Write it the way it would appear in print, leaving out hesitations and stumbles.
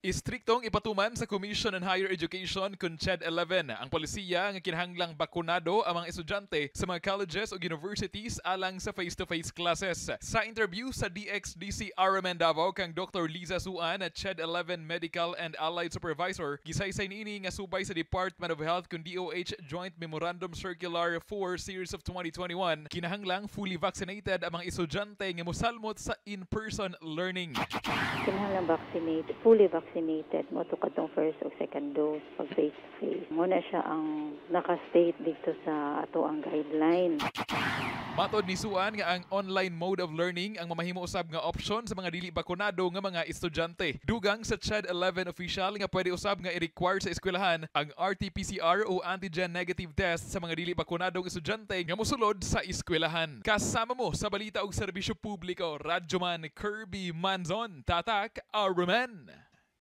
Istriktong ipatuman sa Commission on Higher Education kun CHED 11 ang polisiya nga kinahanglang bakunado ang mga estudyante sa mga colleges o universities alang sa face-to-face classes. Sa interview sa DXDC RMN Davao kang Dr. Liza Suan at CHED 11 Medical and Allied Supervisor, gisaysay niini nga subay sa Department of Health kun DOH Joint Memorandum Circular 4 Series of 2021, kinahanglang fully vaccinated ang mga estudyante nga mosalmot sa in-person learning. Kinahanglan vaccinate, fully vaccinated mo to katong first o second dose pag face to face. Muna siya ang naka-state dito sa ato ang guideline. Matod ni Suan nga ang online mode of learning ang mamahimo usab nga option sa mga dili bakunado nga mga estudyante. Dugang sa CHED 11 official nga pwede usab nga i-require sa eskwelahan ang RT-PCR o antigen negative test sa mga dili bakunadong estudyante nga mosulod sa eskwelahan. Kasama mo sa balita og serbisyo publiko, Radyoman Kirby Manzon, Tatak RMN.